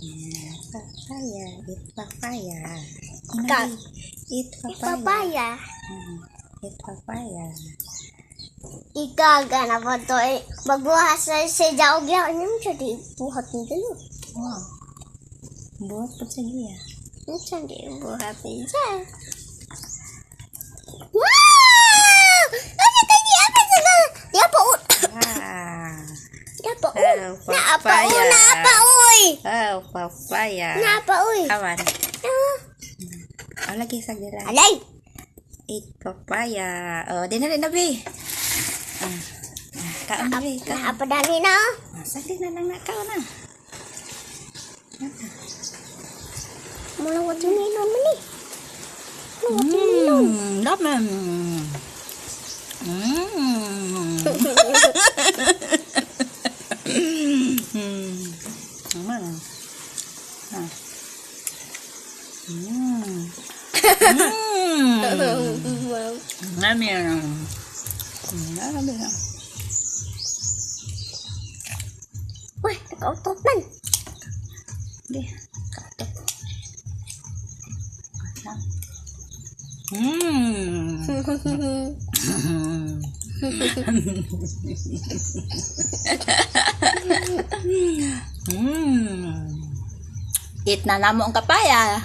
Yeah, papaya. Eat papaya. Ka- Eat papaya. Papaya. Eat papaya. Ikaw gana pa to eh. Magbuhat sa jaog ya. Ano mo siya di buhat ni dalo? Wow. Buhat po sa giya. Ano siya di buhat ni dalo? Wow! Ano tayo? Apa sa Ya pa u. Ah. Ya pa u. Oh, Na apa u. papaya. Na apa uy. Oh, papaya. Na apa uy. Awan. Ah. Oh, lagi sa dira. Alay. Eat papaya. Oh, di na rin na, bi. Ah. Ah, kaon na, bi. Na Kaon. apa dani na? Ah, saglit na lang na. Kaon na. Mula watermelon man eh. Dami. Naman. Ah. Dami. Dami. Uy, nakautot man. Di. Katok. Eat na namo ang papaya.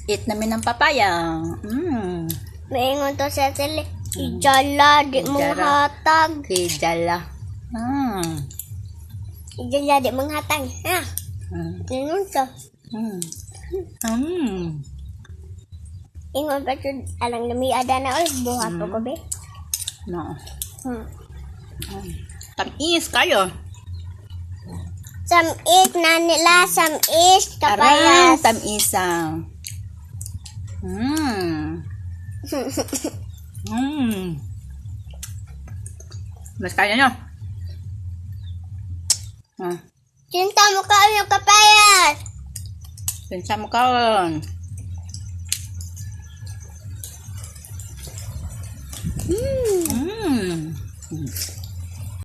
Eat namin ang papaya. Maingon to sa tele. Ijala, di mong Ijala. hatag. Kijala. Ijala, di mong hatag. Ha? Ingon to. Ingon pa to, alang nami ada na oy, buhat po ko be. No. Tamis kayo. Samit na nila, samis, Aray, kapayas. tamisa. Mas kaya nyo. Ah, Cinta mo ka yung kapayas. Pinsa mo kaon.